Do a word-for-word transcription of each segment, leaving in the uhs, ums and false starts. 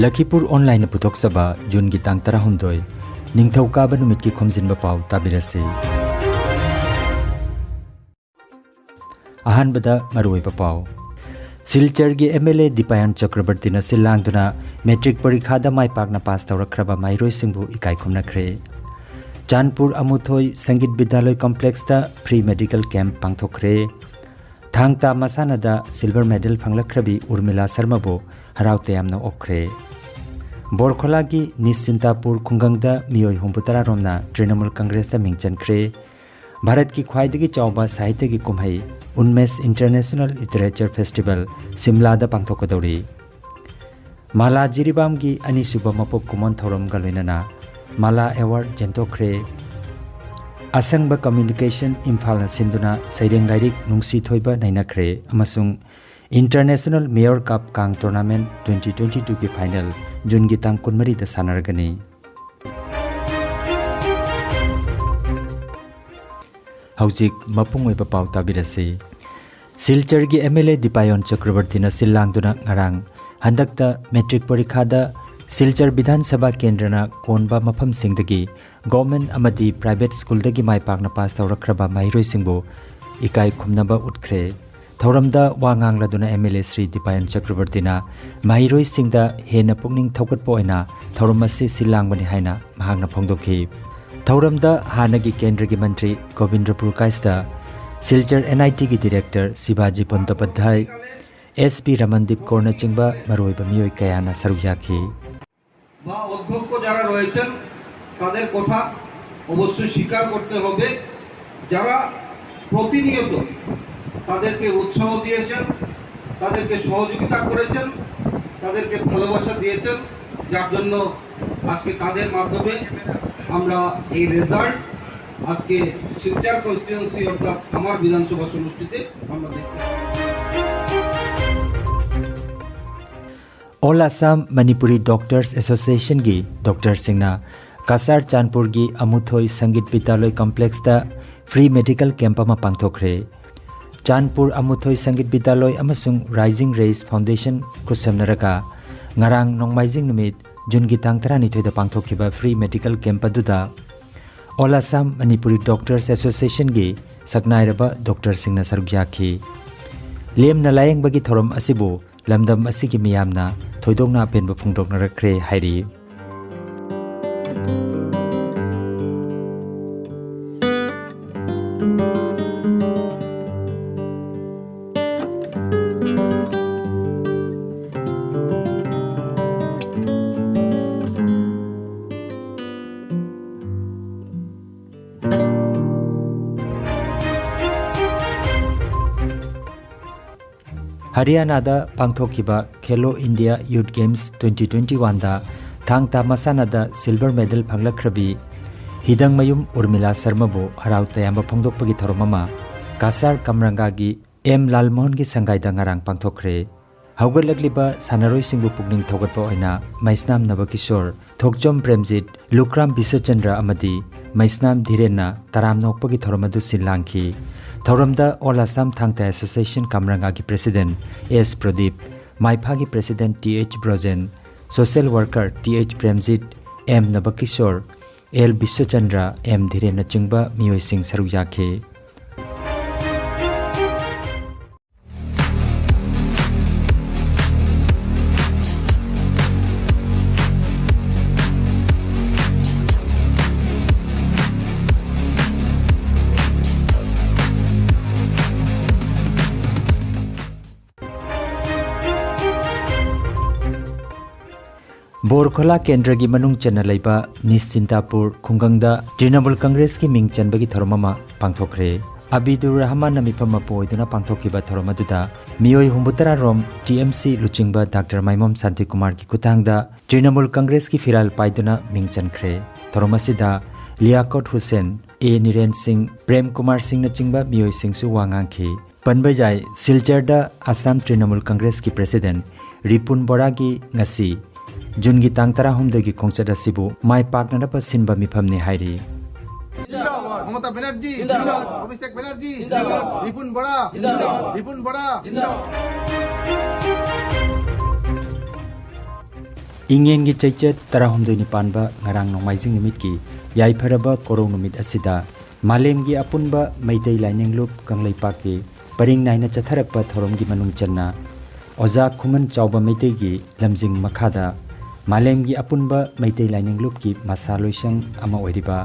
ꯂꯈꯤꯄꯨꯔ ꯑꯣꯟꯂꯥꯏꯟꯅ ꯄꯨꯊꯣꯛꯆꯕ ꯖꯨꯟꯒꯤ ꯇꯥꯡ ꯇꯔꯥꯍꯨꯝꯗꯣꯏ, ꯅꯤꯡꯊꯧꯀꯥꯕ ꯅꯨꯃꯤꯠꯀꯤ ꯈꯣꯝꯖꯤꯟꯕ ꯄꯥꯎ ꯇꯥꯕꯤꯔꯁꯤ꯫ ꯑꯍꯥꯟꯕꯗ ꯃꯔꯨꯑꯣꯏꯕ ꯄꯥꯎ꯫ ꯁꯤꯜꯆꯔꯒꯤ ꯑꯦꯝ ꯑꯦꯜ ꯑꯦ ꯗꯤꯄꯥꯌꯟ ꯆꯀ꯭ꯔꯕꯔꯇꯤꯅ ꯁꯤꯜ ꯂꯥꯡꯗꯨꯅ ꯃꯦꯇ꯭ꯔꯤꯛ ꯄꯔꯤꯈꯥꯗ ꯃꯥꯏ ꯄꯥꯛꯅ ꯄꯥꯁ ꯇꯧꯔꯛꯈ꯭ꯔꯕ ꯃꯍꯩꯔꯣꯏꯁꯤꯡꯕꯨ ꯏꯀꯥꯏ ꯈꯨꯝꯅꯈ꯭ꯔꯦ꯫ ꯆꯥꯟꯄꯨꯔ ꯑꯃꯨꯊꯣꯏ ꯁꯪꯒꯤꯠ ꯕꯤꯗ꯭ꯌꯥꯂꯣꯏ ꯀꯝꯄ꯭ꯂꯦꯛꯁꯇ ꯐ꯭ꯔꯤ ꯃꯦꯗꯤꯀꯦꯜ ꯀꯦꯝꯞ ꯄꯥꯡꯊꯣꯛꯈ꯭ꯔꯦ꯫ ꯊꯥꯡ ꯇꯥ ꯃꯁꯥꯟꯅꯗ ꯁꯤꯜꯚꯔ ꯃꯦꯗꯜ ꯐꯪꯂꯛꯈ꯭ꯔꯕꯤ ꯎꯔꯃꯤꯂꯥ ꯁꯔꯃꯕꯨ ꯍꯔꯥꯎ ꯇꯌꯥꯝꯅ ꯑꯣꯛꯈ꯭ꯔꯦ꯫ ꯕꯣꯔꯈꯣꯂꯥꯒꯤ ꯅꯤꯁꯆꯤꯟꯇꯥꯄꯨꯔ ꯈꯨꯡꯒꯪꯗ ꯃꯤꯑꯣꯏ ꯍꯨꯝꯐꯨꯇꯔꯥ ꯔꯣꯝꯅ ꯇ꯭ꯔꯤꯅꯃꯨꯜ ꯀꯪꯒ꯭ꯔꯦꯁꯇ ꯃꯤꯡ ꯆꯟꯈ꯭ꯔꯦ꯫ ꯚꯥꯔꯠꯀꯤ ꯈ꯭ꯋꯥꯏꯗꯒꯤ ꯆꯥꯎꯕ ꯁꯥꯍꯤꯇ꯭ꯌꯒꯤ ꯀꯨꯝꯍꯩ ꯎꯟꯃꯦꯁ ꯏꯟꯇꯔꯅꯦꯁꯅꯦꯜ ꯂꯤꯇꯔꯦꯆꯔ ꯐꯦꯁꯇꯤꯚꯦꯜ ꯁꯤꯝꯂꯥꯗ ꯄꯥꯡꯊꯣꯛꯀꯗꯧꯔꯤ꯫ ꯃꯥꯂꯥ ꯖꯤꯔꯤꯕꯥꯝꯒꯤ ꯑꯅꯤꯁꯨꯕ ꯃꯄꯣꯛ ꯀꯨꯝꯑꯣꯟ ꯊꯧꯔꯝꯒ ꯂꯣꯏꯅꯅ ꯃꯥꯂꯥ ꯑꯦꯋꯥꯔꯗ ꯌꯦꯟꯊꯣꯛꯈ꯭ꯔꯦ꯫ ꯑꯁꯪꯕ ꯀꯝꯃ꯭ꯌꯨꯅꯤꯀꯦꯁꯟ ꯏꯝꯐꯥꯜꯅ ꯁꯤꯟꯗꯨꯅ ꯁꯩꯔꯦꯡ ꯂꯥꯏꯔꯤꯛ ꯅꯨꯡꯁꯤ ꯊꯣꯏꯕ ꯅꯩꯅꯈ꯭ꯔꯦ ꯑꯃꯁꯨꯡ ꯏꯟꯇꯔꯅꯦꯁꯅꯦꯜ ꯃꯦꯌꯔ ꯀꯞ ꯀꯥꯡ ꯇꯣꯔꯅꯥꯃꯦꯟꯠ ꯇ꯭ꯋꯦꯟꯇꯤ ꯇ꯭ꯋꯦꯟꯇꯤ ꯇꯨꯒꯤ ꯐꯥꯏꯅꯦꯜ ꯖꯨꯟꯒꯤ ꯇꯥꯡ ꯀꯨꯟꯃꯔꯤꯗ ꯁꯥꯟꯅꯔꯒꯅꯤ꯫ ꯍꯧꯖꯤꯛ ꯃꯄꯨꯡ ꯑꯣꯏꯕ ꯄꯥꯎ ꯇꯥꯕꯤꯔꯁꯤ꯫ ꯁꯤꯜꯆꯔꯒꯤ ꯑꯦꯝ ꯑꯦꯜ ꯑꯦ ꯗꯤꯄꯥꯌꯟ ꯆꯀ꯭ꯔꯕꯔꯇꯤꯅ ꯁꯤꯜ ꯂꯥꯡꯗꯨꯅ ꯉꯔꯥꯡ ꯍꯟꯗꯛꯇ ꯃꯦꯇ꯭ꯔꯤꯛ ꯄꯔꯤꯈꯥꯗ ꯁꯤꯜꯆꯔ ꯕꯤꯙꯥꯟ ꯁꯚꯥ ꯀꯦꯟꯗ꯭ꯔꯅ ꯀꯣꯟꯕ ꯃꯐꯝꯁꯤꯡꯗꯒꯤ ꯒꯣꯔꯃꯦꯟꯠ ꯑꯃꯗꯤ ꯄ꯭ꯔꯥꯏꯚꯦꯠ ꯁ꯭ꯀꯨꯜꯗꯒꯤ ꯃꯥꯏ ꯄꯥꯛꯅ ꯄꯥꯁ ꯇꯧꯔꯛꯈ꯭ꯔꯕ ꯃꯍꯩꯔꯣꯏꯁꯤꯡꯕꯨ ꯏꯀꯥꯏ ꯈꯨꯝꯅꯕ ꯎꯠꯈ꯭ꯔꯦ꯫ ꯊꯧꯔꯝꯗ ꯋꯥ ꯉꯥꯡꯂꯗꯨꯅ ꯑꯦꯝ ꯑꯦꯜ ꯑꯦ ꯁ꯭ꯔꯤ ꯗꯤꯄꯥꯌꯟ ꯆꯀ꯭ꯔꯕꯔꯇꯤꯅ ꯃꯍꯩꯔꯣꯏꯁꯤꯡꯗ ꯍꯦꯟꯅ ꯄꯨꯛꯅꯤꯡ ꯊꯧꯒꯠꯄ ꯑꯣꯏꯅ ꯊꯧꯔꯝ ꯑꯁꯤ ꯁꯤꯜ ꯂꯥꯡꯕꯅꯤ ꯍꯥꯏꯅ ꯃꯍꯥꯛꯅ ꯐꯣꯡꯗꯣꯛꯈꯤ꯫ ꯊꯧꯔꯝꯗ ꯍꯥꯟꯅꯒꯤ ꯀꯦꯟꯗ꯭ꯔꯒꯤ ꯃꯟꯇ꯭ꯔꯤ ꯒꯣꯕꯤꯟꯗ꯭ꯔ ꯄꯨꯔꯀꯥꯏꯁꯇ, ꯁꯤꯜꯆꯔ ꯑꯦꯟ ꯑꯥꯏ ꯇꯤꯒꯤ ꯗꯤꯔꯦꯛꯇꯔ ꯁꯤꯕꯥꯖꯤ ꯕꯟꯗꯣꯄꯥꯙ꯭ꯌꯥꯏ, ꯑꯦꯁ ꯄꯤ ꯔꯃꯟꯗꯤꯞ ꯀꯣꯔꯅꯆꯤꯡꯕ ꯃꯔꯨꯑꯣꯏꯕ ꯃꯤꯑꯣꯏ ꯀꯌꯥꯅ ꯁꯔꯨꯛ ꯌꯥꯈꯤ꯫ বা অধ্যক্ষ যারা রয়েছেন, তাদের কথা অবশ্যই স্বীকার করতে হবে। যারা প্রতিনিয়ত তাদেরকে উৎসাহ দিয়েছেন, তাদেরকে সহযোগিতা করেছেন, তাদেরকে ভালোবাসা দিয়েছেন, যার জন্য আজকে তাদের মাধ্যমে আমরা এই রেজাল্ট আজকে শিলচর কনস্টিটিউয়েন্সি অর্থাৎ আমার বিধানসভা সমষ্টিতে আমরা দেখতে পাচ্ছি। All Assam Manipuri Doctors Associationꯒꯤ ꯗꯣꯛꯇꯔꯁꯤꯡꯅ ꯀꯁꯥꯔ ꯆꯥꯟꯄꯨꯔꯒꯤ ꯑꯃꯨꯊꯣꯏ ꯁꯪꯒꯤꯠ ꯕꯤꯗ꯭ꯌꯥꯂꯣꯏ ꯀꯝꯄ꯭ꯂꯦꯛꯁꯇ ꯐ꯭ꯔꯤ ꯃꯦꯗꯤꯀꯦꯜ ꯀꯦꯝꯞ ꯑꯃ ꯄꯥꯡꯊꯣꯛꯈ꯭ꯔꯦ꯫ ꯆꯥꯟꯄꯨꯔ ꯑꯃꯨꯊꯣꯏ ꯁꯪꯒꯤꯠ ꯕꯤꯗ꯭ꯌꯥꯂꯣꯏ ꯑꯃꯁꯨꯡ ꯔꯥꯏꯖꯤꯡ ꯔꯦꯁ ꯐꯥꯎꯟꯗꯦꯁꯟ ꯈꯨꯠꯁꯝꯅꯔꯒ ꯉꯔꯥꯡ ꯅꯣꯡꯃꯥꯏꯖꯤꯡ ꯅꯨꯃꯤꯠ ꯖꯨꯟꯒꯤ ꯇꯥꯡ ꯇꯔꯥꯅꯤꯊꯣꯏꯗ ꯄꯥꯡꯊꯣꯛꯈꯤꯕ free medical camp ꯑꯗꯨꯗ All Assam Manipuri Doctors Associationꯒꯤ ꯁꯛꯅꯥꯏꯔꯕ ꯗꯣꯛꯇꯔꯁꯤꯡꯅ ꯁꯔꯨꯛ ꯌꯥꯈꯤ꯫ ꯂꯦꯝꯅ ꯂꯥꯌꯦꯡꯕꯒꯤ ꯊꯧꯔꯝ ꯑꯁꯤꯕꯨ ꯂꯝꯗꯝ ꯑꯁꯤꯒꯤ ꯃꯤꯌꯥꯝꯅ ꯊꯣꯏꯗꯣꯛꯅ ꯑꯄꯦꯟꯕ ꯐꯣꯡꯗꯣꯛꯅꯔꯛꯈ꯭ꯔꯦ ꯍꯥꯏꯔꯤ꯫ ꯍꯔꯤꯌꯥꯅꯥꯗ ꯄꯥꯡꯊꯣꯛꯈꯤꯕ Khelo India youth games twenty twenty oneꯗ ꯊꯥꯡ ꯇꯥ ꯃꯁꯥꯟꯅꯗ silver medal ꯐꯪꯂꯛꯈ꯭ꯔꯕꯤ ꯍꯤꯗꯪꯃꯌꯨꯝ ꯎꯔꯃꯤꯂꯥ ꯁꯔꯃꯕꯨ ꯍꯔꯥꯎ ꯇꯌꯥꯝꯕ ꯐꯣꯡꯗꯣꯛꯄꯒꯤ ꯊꯧꯔꯝ ꯑꯃ ꯀꯥꯁꯥꯔ ꯀꯝꯔꯪꯒꯥꯒꯤ ꯑꯦꯝ ꯂꯥꯜꯃꯣꯍꯟꯒꯤ ꯁꯪꯒꯥꯏꯗ ꯉꯔꯥꯡ ꯄꯥꯡꯊꯣꯛꯈ꯭ꯔꯦ꯫ ꯍꯧꯒꯠꯂꯛꯂꯤꯕ ꯁꯥꯟꯅꯔꯣꯏꯁꯤꯡꯕꯨ ꯄꯨꯛꯅꯤꯡ ꯊꯧꯒꯠꯄ ꯑꯣꯏꯅ ꯃꯩꯁꯅꯥꯝ ꯅꯕꯀꯤꯁꯣꯔ, ꯊꯣꯛꯆꯣꯝ ꯄ꯭ꯔꯦꯝꯖꯤꯠ, ꯂꯨꯈ꯭ꯔꯥꯝ ꯕꯤꯁ꯭ꯋꯆꯟꯗ꯭ꯔ ꯑꯃꯗꯤ ꯃꯩꯁꯅꯥꯝ ꯙꯤꯔꯦꯟꯅ ꯇꯔꯥꯝꯅ ꯑꯣꯛꯄꯒꯤ ꯊꯧꯔꯝ ꯑꯗꯨ ꯁꯤꯜ ꯂꯥꯡꯈꯤ꯫ ꯊꯧꯔꯝꯗ All Assam Thangta Association ꯀꯝꯔꯪꯒꯥꯒꯤ president ꯑꯦꯁ ꯄ꯭ꯔꯗꯤꯞ, ꯃꯥꯏꯐꯥꯒꯤ president T H Brojen, social worker T H Premjit, M Nabakishor, L Biswachandra, M ꯙꯤꯔꯦꯟꯅꯆꯤꯡꯕ ꯃꯤꯑꯣꯏꯁꯤꯡ ꯁꯔꯨꯛ ꯌꯥꯈꯤ꯫ ꯕꯣꯔꯈꯣꯂꯥ ꯀꯦꯟꯗ꯭ꯔꯒꯤ ꯃꯅꯨꯡ ꯆꯟꯅ ꯂꯩꯕ ꯅꯤꯁꯆꯤꯟꯇꯥꯄꯨꯔ ꯈꯨꯡꯒꯪꯗ ꯇ꯭ꯔꯤꯅꯃꯨꯜ ꯀꯪꯒ꯭ꯔꯦꯁꯀꯤ ꯃꯤꯡ ꯆꯟꯕꯒꯤ ꯊꯧꯔꯝ ꯑꯃ ꯄꯥꯡꯊꯣꯛꯈ꯭ꯔꯦ꯫ ꯑꯕꯤꯗꯨꯔ ꯔꯍꯃꯥꯟꯅ ꯃꯤꯐꯝ ꯃꯄꯨ ꯑꯣꯏꯗꯨꯅ ꯄꯥꯡꯊꯣꯛꯈꯤꯕ ꯊꯧꯔꯝ ꯑꯗꯨꯗ ꯃꯤꯑꯣꯏ ꯍꯨꯝꯐꯨꯇꯔꯥ ꯔꯣꯝ ꯇꯤ ꯑꯦꯝ ꯁꯤ ꯂꯨꯆꯤꯡꯕ ꯗꯥꯛꯇꯔ ꯃꯥꯏꯃꯣꯝ ꯁꯥꯟꯇꯤꯀꯨꯃꯥꯔꯒꯤ ꯈꯨꯠꯊꯥꯡꯗ ꯇ꯭ꯔꯤꯅꯃꯨꯜ ꯀꯪꯒ꯭ꯔꯦꯁꯀꯤ ꯐꯤꯔꯥꯜ ꯄꯥꯏꯗꯨꯅ ꯃꯤꯡ ꯆꯟꯈ꯭ꯔꯦ꯫ ꯊꯧꯔꯝ ꯑꯁꯤꯗ ꯂꯤꯌꯥꯀꯣꯠ ꯍꯨꯁꯦꯟ, ꯑꯦ ꯅꯤꯔꯦꯟ ꯁꯤꯡ, ꯄ꯭ꯔꯦꯝ ꯀꯨꯃꯥꯔ ꯁꯤꯡꯅꯆꯤꯡꯕ ꯃꯤꯑꯣꯏꯁꯤꯡꯁꯨ ꯋꯥ ꯉꯥꯡꯈꯤ꯫ ꯄꯟꯕ ꯌꯥꯏ, ꯁꯤꯜꯆꯔꯗ ꯑꯁꯥꯝ ꯇ꯭ꯔꯤꯅꯃꯨꯜ ꯀꯪꯒ꯭ꯔꯦꯁꯀꯤ president ꯔꯤꯄꯨꯟ ꯕꯣꯔꯥꯒꯤ ꯉꯁꯤ ꯖꯨꯟꯒꯤ ꯇꯥꯡ ꯇꯔꯥꯍꯨꯝꯗꯣꯏꯒꯤ ꯈꯣꯡꯆꯠ ꯑꯁꯤꯕꯨ ꯃꯥꯏ ꯄꯥꯛꯅꯅꯕ ꯁꯤꯟꯕ ꯃꯤꯐꯝꯅꯤ ꯍꯥꯏꯔꯤ꯫ জিন্দাবাদ। মমতা ব্যানার্জি জিন্দাবাদ। অভিষেক ব্যানার্জি জিন্দাবাদ। রিপুন বরা জিন্দাবাদ। রিপুন বরা জিন্দাবাদ। ꯏꯉꯦꯟꯒꯤ ꯆꯩꯆꯠ ꯇꯔꯥꯍꯨꯝꯗꯣꯏꯅꯤ ꯄꯥꯟꯕ ꯉꯔꯥꯡ ꯅꯣꯡꯃꯥꯏꯖꯤꯡ ꯅꯨꯃꯤꯠꯀꯤ ꯌꯥꯏꯐꯔꯕ ꯀꯣꯔꯧ ꯅꯨꯃꯤꯠ ꯑꯁꯤꯗ ꯃꯥꯂꯦꯝꯒꯤ ꯑꯄꯨꯟꯕ ꯃꯩꯇꯩ ꯂꯥꯏꯅꯤꯡ ꯂꯨꯞ ꯀꯪꯂꯩꯄꯥꯛꯀꯤ ꯄꯔꯤꯡ ꯅꯥꯏꯅ ꯆꯠꯊꯔꯛꯄ ꯊꯧꯔꯝꯒꯤ ꯃꯅꯨꯡ ꯆꯟꯅ ꯑꯣꯖꯥ ꯈꯨꯃꯟ ꯆꯥꯎꯕ ꯃꯩꯇꯩꯒꯤ ꯂꯝꯖꯤꯡ ꯃꯈꯥꯗ ꯃꯥꯂꯦꯝꯒꯤ ꯑꯄꯨꯟꯕ ꯃꯩꯇꯩ ꯂꯥꯏꯅꯤꯡ ꯂꯨꯞꯀꯤ ꯃꯁꯥ ꯂꯣꯏꯁꯪ ꯑꯃ ꯑꯣꯏꯔꯤꯕ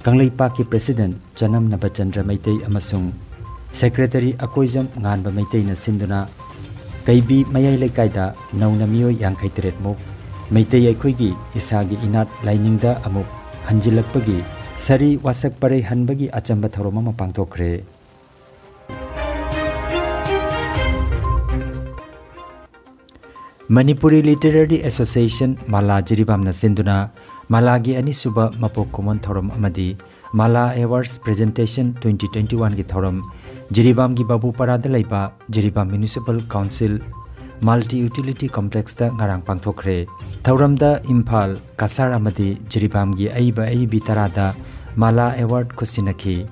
ꯀꯪꯂꯩꯄꯥꯛꯀꯤ president ꯆꯅꯝ ꯅꯕꯆꯟꯗ꯭ꯔ ꯃꯩꯇꯩ ꯑꯃꯁꯨꯡ secretary ꯑꯀꯣꯏꯖꯝ ꯉꯥꯟꯕ ꯃꯩꯇꯩꯅ ꯁꯤꯟꯗꯨꯅ ꯀꯩꯕꯤ ꯃꯌꯥꯏ ꯂꯩꯀꯥꯏꯗ ꯅꯧꯅ ꯃꯤꯑꯣꯏ ꯌꯥꯡꯈꯩ ꯇꯔꯦꯠ ꯃꯨꯛ ꯃꯩꯇꯩ ꯑꯩꯈꯣꯏꯒꯤ ꯏꯁꯥꯒꯤ ꯏꯅꯥꯠ ꯂꯥꯏꯅꯤꯡꯗ ꯑꯃꯨꯛ ꯍꯟꯖꯤꯜꯂꯛꯄꯒꯤ ꯁꯥꯔꯤ ꯋꯥꯁꯛ ꯄꯔꯩ ꯍꯟꯕꯒꯤ ꯑꯆꯝꯕ ꯊꯧꯔꯝ ꯑꯃ ꯄꯥꯡꯊꯣꯛꯈ꯭ꯔꯦ꯫ Manipuri Literary Association ꯃꯥꯂꯥ ꯖꯤꯔꯤꯕꯥꯝꯅ ꯁꯤꯟꯗꯨꯅ ꯃꯥꯂꯥꯒꯤ ꯑꯅꯤꯁꯨꯕ ꯃꯄꯣꯛ ꯀꯨꯝꯑꯣꯟ ꯊꯧꯔꯝ ꯑꯃꯗꯤ malai Awards Presentation twenty twenty-one ꯒꯤ ꯊꯧꯔꯝ ꯖꯤꯔꯤꯕꯥꯝꯒꯤ ꯕꯥꯕꯨꯄꯥꯔꯥꯗ ꯂꯩꯕ Jiribam Municipal Council Multi Utility Complex ꯇ ꯉꯔꯥꯡ ꯄꯥꯡꯊꯣꯛꯈ꯭ꯔꯦ꯫ ꯊꯧꯔꯝꯗ ꯏꯝꯐꯥꯜ, ꯀꯁꯥꯔ ꯑꯃꯗꯤ ꯖꯤꯔꯤꯕꯥꯝꯒꯤ ꯑꯏꯕ ꯑꯏꯕꯤ ꯇꯔꯥꯗ ꯃꯥꯂꯥ Award ꯈꯨꯠꯁꯤꯟꯅꯈꯤ꯫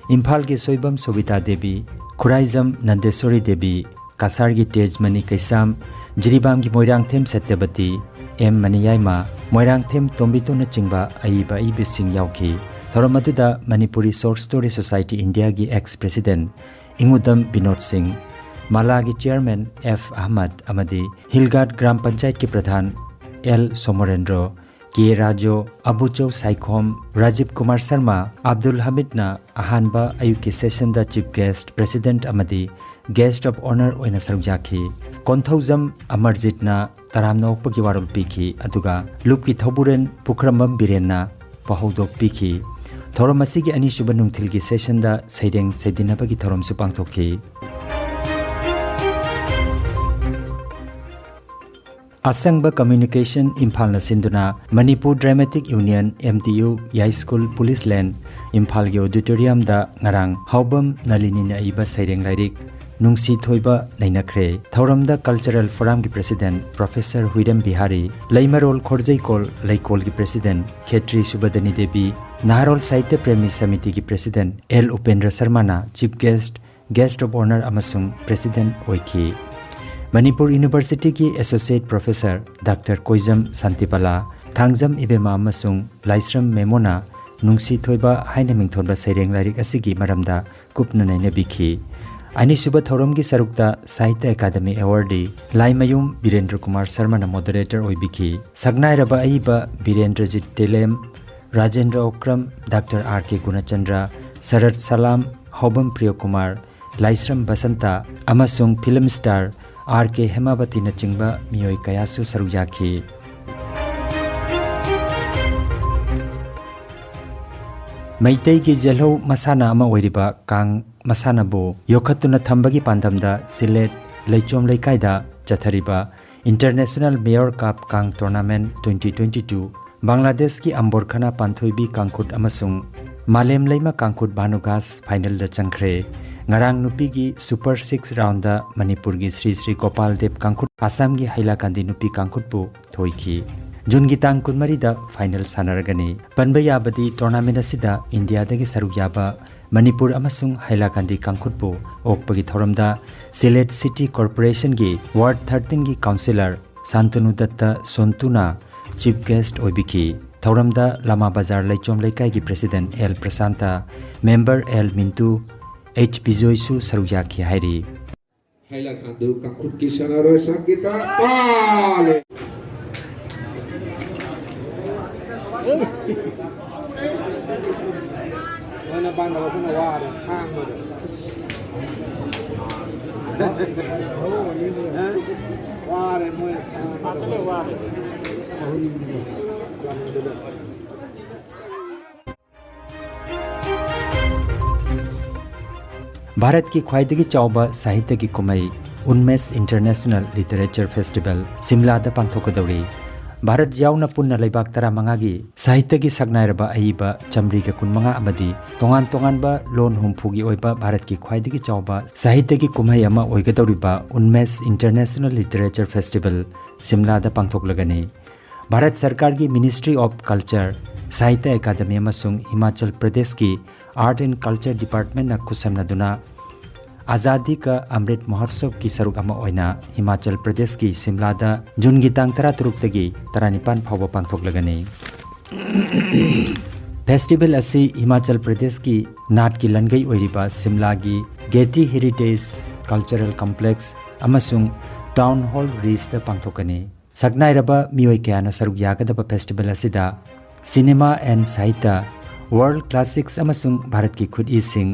ꯏꯝꯐꯥꯜꯒꯤ ꯁꯣꯏꯕꯝ ꯁꯣꯕꯤꯇꯥ ꯗꯦꯕꯤ, ꯈꯨꯔꯥꯏꯖꯝ ꯅꯟꯗꯦꯁꯣꯔꯤ ꯗꯦꯕꯤ, ꯀꯁꯥꯔꯒꯤ ꯇꯦꯖꯃꯅꯤ ꯀꯩꯁꯥꯝ, ꯖꯤꯔꯤꯕꯥꯝꯒꯤ ꯃꯣꯏꯔꯥꯡꯊꯦꯝ ꯁꯇ꯭ꯌꯕꯇꯤ, ꯑꯦꯝ ꯃꯅꯤꯌꯥꯏꯃ, ꯃꯣꯏꯔꯥꯡꯊꯦꯝ ꯇꯣꯝꯕꯤꯇꯣꯟꯅꯆꯤꯡꯕ ꯑꯏꯕ ꯑꯏꯕꯤꯁꯤꯡ ꯌꯥꯎꯈꯤ꯫ ꯊꯧꯔꯝ ꯑꯗꯨꯗ Manipuri Short Story Society India ꯒꯤ ex president ꯏꯉꯨꯗꯝ ꯕꯤꯅꯣꯗ ꯁꯤꯡ, ꯃꯥꯂꯥꯒꯤ chairman ꯑꯦꯐ ꯑꯍꯃꯗ ꯑꯃꯗꯤ ꯍꯤꯜꯒꯥꯠ ꯒ꯭ꯔꯥꯝ ꯄꯟꯆꯥꯌꯠꯀꯤ ꯄ꯭ꯔꯙꯥꯟ ꯑꯦꯜ ꯁꯣꯃꯣꯔꯦꯟꯗ꯭ꯔꯣ, ꯀꯦ ꯔꯥꯖꯨ, ꯑꯕꯨꯆꯧ ꯁꯥꯏꯈꯣꯝ, ꯔꯥꯖꯤꯕ ꯀꯨꯃꯥꯔ ꯁꯔꯃ, ꯑꯕꯗꯨꯜ ꯍꯃꯤꯗꯅ ꯑꯍꯥꯟꯕ ꯑꯌꯨꯛꯀꯤ session ꯗ chief guest, president ꯑꯃꯗꯤ guest of honour ꯑꯣꯏꯅ ꯁꯔꯨꯛ ꯌꯥꯈꯤ꯫ ꯀꯣꯟꯊꯧꯖꯝ ꯑꯃꯔꯖꯤꯠꯅ ꯇꯔꯥꯝꯅ ꯑꯣꯛꯄꯒꯤ ꯋꯥꯔꯣꯜ ꯄꯤꯈꯤ, ꯑꯗꯨꯒ ꯂꯨꯞꯀꯤ ꯊꯧꯕꯨꯔꯦꯟ ꯄꯨꯈ꯭ꯔꯝꯕꯝ ꯕꯤꯔꯦꯟꯅ ꯄꯥꯍꯧꯗꯣꯛ ꯄꯤꯈꯤ꯫ ꯊꯧꯔꯝ ꯑꯁꯤꯒꯤ ꯑꯅꯤꯁꯨꯕ ꯅꯨꯡꯊꯤꯜꯒꯤ session ꯗ ꯁꯩꯔꯦꯡ ꯁꯩꯗꯤꯟꯅꯕꯒꯤ ꯊꯧꯔꯝꯁꯨ ꯄꯥꯡꯊꯣꯛꯈꯤ꯫ ꯑꯁꯪꯕ Communication ꯏꯝꯐꯥꯜꯅ ꯁꯤꯟꯗꯨꯅ Manipur Dramatic Union, M D U, Yaiskul, police lane, ꯏꯝꯐꯥꯜꯒꯤ auditorium ꯗ ꯉꯔꯥꯡ ꯍꯥꯎꯕꯝ ꯅꯂꯤꯅꯤꯅ ꯏꯕ ꯁꯩꯔꯦꯡ ꯂꯥꯏꯔꯤꯛ ꯅꯨꯡꯁꯤ ꯊꯣꯏꯕ ꯅꯩꯅꯈ꯭ꯔꯦ꯫ ꯊꯧꯔꯝꯗ Cultural Forum ꯒꯤ president Professor ꯍꯨꯏꯔꯦꯝ ꯕꯤꯍꯥꯔꯤ, ꯂꯩꯃꯔꯣꯜ ꯈꯣꯔꯖꯩꯀꯣꯜ ꯂꯩꯀꯣꯜꯒꯤ president ꯈꯦꯇ꯭ꯔꯤ ꯁꯨꯕꯗꯅꯤ ꯗꯦꯕꯤ, ꯅꯍꯥꯔꯣꯜ ꯁꯥꯍꯤꯇ꯭ꯌ ꯄ꯭ꯔꯦꯃꯤ ꯁꯃꯤꯇꯤꯒꯤ president ꯑꯦꯜ ꯎꯄꯦꯟꯗ꯭ꯔ ꯁꯔꯃꯅ chief guest, guest of honour ꯑꯃꯁꯨꯡ president ꯑꯣꯏꯈꯤ꯫ ꯃꯅꯤꯄꯨꯔ ꯌꯨꯅꯤꯚꯔꯁꯤꯇꯤꯒꯤ associate professor doctor Koijam Santibala, Thangjam Ibemma ꯑꯃꯁꯨꯡ ꯂꯥꯏꯁ꯭ꯔꯝ ꯃꯦꯃꯣꯅ ꯅꯨꯡꯁꯤ ꯊꯣꯏꯕ ꯍꯥꯏꯅ ꯃꯤꯡꯊꯣꯟꯕ ꯁꯩꯔꯦꯡ ꯂꯥꯏꯔꯤꯛ ꯑꯁꯤꯒꯤ ꯃꯔꯝꯗ ꯀꯨꯞꯅ ꯅꯩꯅꯕꯤꯈꯤ꯫ ꯑꯅꯤꯁꯨꯕ ꯊꯧꯔꯝꯒꯤ ꯁꯔꯨꯛꯇ ꯁꯥꯍꯤꯇ꯭ꯌ ꯑꯦꯀꯥꯗꯃꯤ ꯑꯦꯋꯥꯔꯗꯤ ꯂꯥꯏꯃꯌꯨꯝ ꯕꯤꯔꯦꯟꯗ꯭ꯔ ꯀꯨꯃꯥꯔ ꯁꯔꯃꯅ ꯃꯣꯗꯔꯦꯇꯔ ꯑꯣꯏꯕꯤꯈꯤ꯫ ꯁꯛꯅꯥꯏꯔꯕ ꯑꯏꯕ ꯕꯤꯔꯦꯟꯗ꯭ꯔꯖꯤꯠ ꯇꯦꯂꯦꯝ, ꯔꯥꯖꯦꯟꯗ꯭ꯔ ꯑꯣꯀ꯭ꯔꯝ, ꯗꯥꯛꯇꯔ ꯑꯥꯔ ꯀꯦ ꯒꯨꯅꯆꯟꯗ꯭ꯔ, ꯁꯔꯠ ꯁꯂꯥꯝ, ꯍꯥꯎꯕꯝ ꯄ꯭ꯔꯤꯌꯣꯀꯨꯃꯥꯔ, ꯂꯥꯏꯁ꯭ꯔꯝ ꯕꯁꯟꯇ ꯑꯃꯁꯨꯡ ꯐꯤꯂꯝ ꯁ꯭ꯇꯥꯔ ꯑꯥꯔ ꯀꯦ ꯍꯦꯃꯥꯕꯇꯤꯅꯆꯤꯡꯕ ꯃꯤꯑꯣꯏ ꯀꯌꯥꯁꯨ ꯁꯔꯨꯛ ꯌꯥꯈꯤ꯫ ꯃꯩꯇꯩꯒꯤ ꯖꯦꯜꯍꯧ ꯃꯁꯥꯟꯅ ꯑꯃ ꯑꯣꯏꯔꯤꯕ ꯀꯥꯡ ꯃꯁꯥꯟꯅꯕꯨ ꯌꯣꯛꯈꯠꯇꯨꯅ ꯊꯝꯕꯒꯤ ꯄꯥꯟꯗꯝꯗ ꯁꯤꯂꯦꯠ ꯂꯩꯆꯣꯝ ꯂꯩꯀꯥꯏꯗ ꯆꯠꯊꯔꯤꯕ International Mayor Cup ꯀꯥꯡ Tournament twenty twenty-two ꯕꯪꯒ꯭ꯂꯥꯗꯦꯁꯀꯤ ꯑꯝꯕꯣꯔꯈꯅꯥ ꯄꯥꯟꯊꯣꯏꯕꯤ ꯀꯥꯡꯈꯨꯠ ꯑꯃꯁꯨꯡ ꯃꯥꯂꯦꯝ ꯂꯩꯃ ꯀꯥꯡꯈꯨꯠ ꯚꯥꯅꯨꯒꯥꯁ ꯐꯥꯏꯅꯦꯜꯗ ꯆꯪꯈ꯭ꯔꯦ꯫ ꯉꯔꯥꯡ ꯅꯨꯄꯤꯒꯤ ꯁꯨꯄꯔ ꯁꯤꯛꯁ ꯔꯥꯎꯟꯗ ꯃꯅꯤꯄꯨꯔꯒꯤ ꯁ꯭ꯔꯤ ꯁ꯭ꯔꯤ ꯒꯣꯄꯥꯜ ꯗꯦꯕ ꯀꯥꯡꯈꯨꯠ ꯑꯁꯥꯝꯒꯤ ꯍꯩꯂꯥꯀꯥꯟꯗꯤ ꯅꯨꯄꯤ ꯀꯥꯡꯈꯨꯠꯄꯨ ꯊꯣꯏꯈꯤ꯫ ꯖꯨꯟꯒꯤ ꯇꯥꯡ ꯀꯨꯟꯃꯔꯤꯗ ꯐꯥꯏꯅꯦꯜ ꯁꯥꯟꯅꯔꯒꯅꯤ꯫ ꯄꯟꯕ ꯌꯥꯕꯗꯤ ꯇꯣꯔꯅꯥꯃꯦꯟ ꯑꯁꯤꯗ ꯏꯟꯗꯤꯌꯥꯗꯒꯤ ꯁꯔꯨꯛ ꯌꯥꯕ ꯃꯅꯤꯄꯨꯔ ꯑꯃꯁꯨꯡ ꯍꯩꯂꯥꯀꯥꯟꯗꯤ ꯀꯥꯡꯈꯨꯠꯄꯨ ꯑꯣꯛꯄꯒꯤ ꯊꯧꯔꯝꯗ ꯁꯤꯂꯦꯠ ꯁꯤꯇꯤ ꯀꯣꯔꯄꯣꯔꯦꯁꯟꯒꯤ ꯋꯥꯔꯗ ꯊꯥꯔꯇꯤꯟꯒꯤ ꯀꯥꯎꯟꯁꯤꯂꯔ ꯁꯥꯟꯇꯅꯨ ꯗꯠꯇ ꯁꯣꯟꯇꯨꯅ ꯆꯤꯐ ꯒꯦꯁ꯭ꯠ ꯑꯣꯏꯕꯤꯈꯤ꯫ ꯊꯧꯔꯝꯗ ꯂꯃꯥ ꯕꯖꯥꯔ ꯂꯩꯆꯣꯝ ꯂꯩꯀꯥꯏꯒꯤ president L Prasanta, member L Mintu, H ꯕꯤꯖꯣꯏꯁꯨ ꯁꯔꯨꯛ ꯌꯥꯈꯤ ꯍꯥꯏꯔꯤ꯫ ꯍꯩꯂꯥꯀꯥꯟꯗꯨ ꯀꯥꯡꯈꯨꯠꯀꯤ ꯁꯥꯟꯅꯔꯣꯏ ꯁꯪꯒꯤꯇꯥ ꯄꯥꯜ꯫ ꯅꯣꯏꯅ ꯄꯥꯟꯗꯕ ꯑꯩꯈꯣꯏꯅ ꯋꯥꯔꯦ ꯈꯥꯡꯕꯗ꯫ ꯋꯥꯔꯦ ꯃꯣꯏ ꯈꯥꯡꯕꯗ꯫ ꯚꯥꯔꯠꯀꯤ ꯈ꯭ꯋꯥꯏꯗꯒꯤ ꯆꯥꯎꯕ ꯁꯥꯍꯤꯇ꯭ꯌꯒꯤ ꯀꯨꯝꯍꯩ ꯎꯟꯃꯦꯁ International Literature Festival ꯁꯤꯝꯂꯥꯗ ꯄꯥꯡꯊꯣꯛꯀꯗꯧꯔꯤ꯫ ꯚꯥꯔꯠ ꯌꯥꯎꯅ ꯄꯨꯟꯅ ꯂꯩꯕꯥꯛ ꯇꯔꯥꯃꯉꯥꯒꯤ ꯁꯥꯍꯤꯇ꯭ꯌꯒꯤ ꯁꯛꯅꯥꯏꯔꯕ ꯑꯏꯕ ꯆꯥꯃꯔꯤꯒ ꯀꯨꯟꯃꯉꯥ ꯑꯃꯗꯤ ꯇꯣꯉꯥꯟ ꯇꯣꯉꯥꯟꯕ ꯂꯣꯟ ꯍꯨꯝꯐꯨꯒꯤ ꯑꯣꯏꯕ ꯚꯥꯔꯠꯀꯤ ꯈ꯭ꯋꯥꯏꯗꯒꯤ ꯆꯥꯎꯕ ꯁꯥꯍꯤꯇ꯭ꯌꯒꯤ ꯀꯨꯝꯍꯩ ꯑꯃ ꯑꯣꯏꯒꯗꯧꯔꯤꯕ ꯎꯟꯃꯦꯁ International Literature Festival ꯁꯤꯝꯂꯥꯗ ꯄꯥꯡꯊꯣꯛꯂꯒꯅꯤ꯫ ꯚꯥꯔꯠ ꯁꯔꯀꯥꯔꯒꯤ Ministry of Culture, Sahitya academy ꯑꯃꯁꯨꯡ ꯍꯤꯃꯥꯆꯜ ꯄ꯭ꯔꯗꯦꯁꯀꯤ Art and Culture Departmentꯅ ꯈꯨꯠꯁꯝꯅꯗꯨꯅ ꯑꯥꯖꯥꯗꯤ ꯀ ꯑꯃ꯭ꯔꯤꯠ ꯃꯍꯣꯠꯁꯕꯀꯤ ꯁꯔꯨꯛ ꯑꯃ ꯑꯣꯏꯅ ꯍꯤꯃꯥꯆꯜ ꯄ꯭ꯔꯗꯦꯁꯀꯤ ꯁꯤꯝꯂꯥꯗ ꯖꯨꯟꯒꯤ ꯇꯥꯡ ꯇꯔꯥꯇꯔꯨꯛꯇꯒꯤ ꯇꯔꯥꯅꯤꯄꯥꯟ ꯐꯥꯎꯕ ꯄꯥꯡꯊꯣꯛꯂꯒꯅꯤ꯫ ꯐꯦꯁꯇꯤꯚꯦꯜ ꯑꯁꯤ ꯍꯤꯃꯥꯆꯜ ꯄ꯭ꯔꯗꯦꯁꯀꯤ ꯅꯥꯠꯀꯤ ꯂꯟꯒꯩ ꯑꯣꯏꯔꯤꯕ ꯁꯤꯝꯂꯥꯒꯤ ꯒꯦꯇꯤ ꯍꯦꯔꯤꯇꯦꯖ ꯀꯜꯆꯔꯦꯜ ꯀꯝꯄ꯭ꯂꯦꯛꯁ ꯑꯃꯁꯨꯡ ꯇꯥꯎꯟ ꯍꯣꯜ ꯔꯤꯁꯇ ꯄꯥꯡꯊꯣꯛꯀꯅꯤ꯫ ꯁꯛꯅꯥꯏꯔꯕ ꯃꯤꯑꯣꯏ ꯀꯌꯥꯅ ꯁꯔꯨꯛ ꯌꯥꯒꯗꯕ ꯐꯦꯁꯇꯤꯚꯦꯜ ꯑꯁꯤꯗ ꯁꯤꯅꯦꯃꯥ ꯑꯦꯟ ꯁꯥꯍꯤꯇ꯭ꯌ, ꯋꯥꯔꯜꯗ ꯀ꯭ꯂꯥꯁꯤꯛꯁ ꯑꯃꯁꯨꯡ ꯚꯥꯔꯠꯀꯤ ꯈꯨꯠꯏꯁꯤꯡ,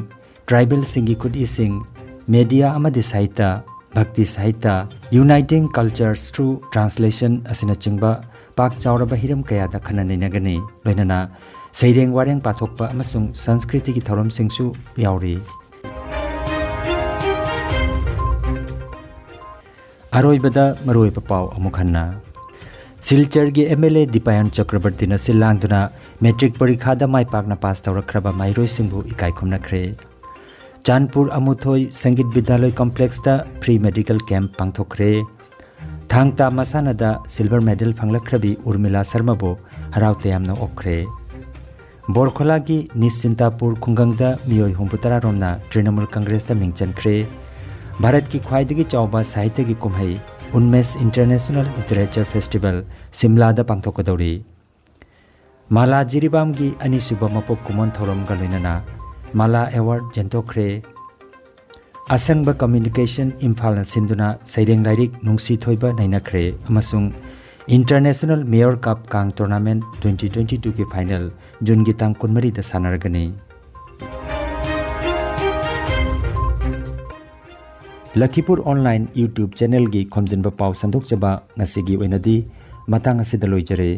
ꯇ꯭ꯔꯥꯏꯕꯦꯜꯁꯤꯡꯒꯤ ꯈꯨꯠꯏꯁꯤꯡ, ꯃꯦꯗꯤꯌꯥ ꯑꯃꯗꯤ ꯁꯥꯍꯤꯇ꯭ꯌ, ꯚꯛꯇꯤ ꯁꯥꯍꯤꯇ꯭ꯌ, Uniting Cultures Through Translation ꯑꯁꯤꯅꯆꯤꯡꯕ ꯄꯥꯛ ꯆꯥꯎꯔꯕ ꯍꯤꯔꯝ ꯀꯌꯥꯗ ꯈꯟꯅ ꯅꯩꯅꯒꯅꯤ꯫ ꯂꯣꯏꯅꯅ ꯁꯩꯔꯦꯡ ꯋꯥꯔꯦꯡ ꯄꯥꯊꯣꯛꯄ ꯑꯃꯁꯨꯡ ꯁꯪꯁꯀ꯭ꯔꯤꯇꯤꯒꯤ ꯊꯧꯔꯝꯁꯤꯡꯁꯨ ꯌꯥꯎꯔꯤ꯫ ꯑꯔꯣꯏꯕꯗ ꯃꯔꯨꯑꯣꯏꯕ ꯄꯥꯎ ꯑꯃꯨꯛ ꯍꯟꯅ꯫ ꯁꯤꯜꯆꯔꯒꯤ ꯑꯦꯝ ꯑꯦꯜ ꯑꯦ ꯗꯤꯄꯥꯌꯟ ꯆꯀ꯭ꯔꯕꯔꯇꯤꯅ ꯁꯤꯜ ꯂꯥꯡꯗꯨꯅ ꯃꯦꯇ꯭ꯔꯤꯛ ꯄꯔꯤꯈꯥꯗ ꯃꯥꯏ ꯄꯥꯛꯅ ꯄꯥꯁ ꯇꯧꯔꯛꯈ꯭ꯔꯕ ꯃꯍꯩꯔꯣꯏꯁꯤꯡꯕꯨ ꯏꯀꯥꯏ ꯈꯨꯝꯅꯈ꯭ꯔꯦ꯫ ꯆꯥꯟꯄꯨꯔ ꯑꯃꯨꯊꯣꯏ ꯁꯪꯒꯤꯠ ꯕꯤꯗ꯭ꯌꯥꯂꯣꯏ ꯀꯝꯄ꯭ꯂꯦꯛꯁꯇ ꯐ꯭ꯔꯤ ꯃꯦꯗꯤꯀꯦꯜ ꯀꯦꯝꯞ ꯄꯥꯡꯊꯣꯛꯈ꯭ꯔꯦ꯫ ꯊꯥꯡ ꯇꯥ ꯃꯁꯥꯟꯅꯗ ꯁꯤꯜꯚꯔ ꯃꯦꯗꯜ ꯐꯪꯂꯛꯈ꯭ꯔꯕꯤ ꯎꯔꯃꯤꯂꯥ ꯁꯔꯃꯕꯨ ꯍꯔꯥꯎ ꯇꯌꯥꯝꯅ ꯑꯣꯛꯈ꯭ꯔꯦ꯫ ꯕꯣꯔꯈꯣꯂꯥꯒꯤ ꯅꯤꯁꯆꯤꯟꯇꯥꯄꯨꯔ ꯈꯨꯡꯒꯪꯗ ꯃꯤꯑꯣꯏ ꯍꯨꯝꯐꯨꯇꯔꯥ ꯔꯣꯝꯅ ꯇ꯭ꯔꯤꯅꯃꯨꯜ ꯀꯪꯒ꯭ꯔꯦꯁꯇ ꯃꯤꯡ ꯆꯟꯈ꯭ꯔꯦ꯫ ꯚꯥꯔꯠꯀꯤ ꯈ꯭ꯋꯥꯏꯗꯒꯤ ꯆꯥꯎꯕ ꯁꯥꯍꯤꯇ꯭ꯌꯒꯤ ꯀꯨꯝꯍꯩ ꯎꯟꯃꯦꯁ ꯏꯟꯇꯔꯅꯦꯁꯅꯦꯜ ꯂꯤꯇꯔꯦꯆꯔ ꯐꯦꯁꯇꯤꯚꯦꯜ ꯁꯤꯝꯂꯥꯗ ꯄꯥꯡꯊꯣꯛꯀꯗꯧꯔꯤ꯫ ꯃꯥꯂꯥ ꯖꯤꯔꯤꯕꯥꯝꯒꯤ ꯑꯅꯤꯁꯨꯕ ꯃꯄꯣꯛ ꯀꯨꯝꯑꯣꯟ ꯊꯧꯔꯝꯒ ꯂꯣꯏꯅꯅ ꯃꯥꯂꯥ ꯑꯦꯋꯥꯔꯗ ꯌꯦꯟꯊꯣꯛꯈ꯭ꯔꯦ꯫ ꯑꯁꯪꯕ ꯀꯝꯃ꯭ꯌꯨꯅꯤꯀꯦꯁꯟ ꯏꯝꯐꯥꯜꯅ ꯁꯤꯟꯗꯨꯅ ꯁꯩꯔꯦꯡ ꯂꯥꯏꯔꯤꯛ ꯅꯨꯡꯁꯤ ꯊꯣꯏꯕ ꯅꯩꯅꯈ꯭ꯔꯦ ꯑꯃꯁꯨꯡ ꯏꯟꯇꯔꯅꯦꯁꯅꯦꯜ ꯃꯦꯌꯔ ꯀꯞ ꯀꯥꯡ ꯇꯣꯔꯅꯥꯃꯦꯟꯠ ꯇ꯭ꯋꯦꯟꯇꯤ ꯇ꯭ꯋꯦꯟꯇꯤ ꯇꯨꯒꯤ ꯐꯥꯏꯅꯦꯜ ꯖꯨꯟꯒꯤ ꯇꯥꯡ ꯀꯨꯟꯃꯔꯤꯗ ꯁꯥꯟꯅꯔꯒꯅꯤ꯫ ꯂꯈꯤꯄꯨꯔ ꯑꯣꯟꯂꯥꯏꯟ YouTube ꯆꯦꯅꯦꯜꯒꯤ ꯈꯣꯝꯖꯤꯟꯕ ꯄꯥꯎ ꯁꯟꯗꯣꯛꯆꯕ ꯉꯁꯤꯒꯤ ꯑꯣꯏꯅꯗꯤ ꯃꯇꯥꯡ ꯑꯁꯤꯗ ꯂꯣꯏꯖꯔꯦ꯫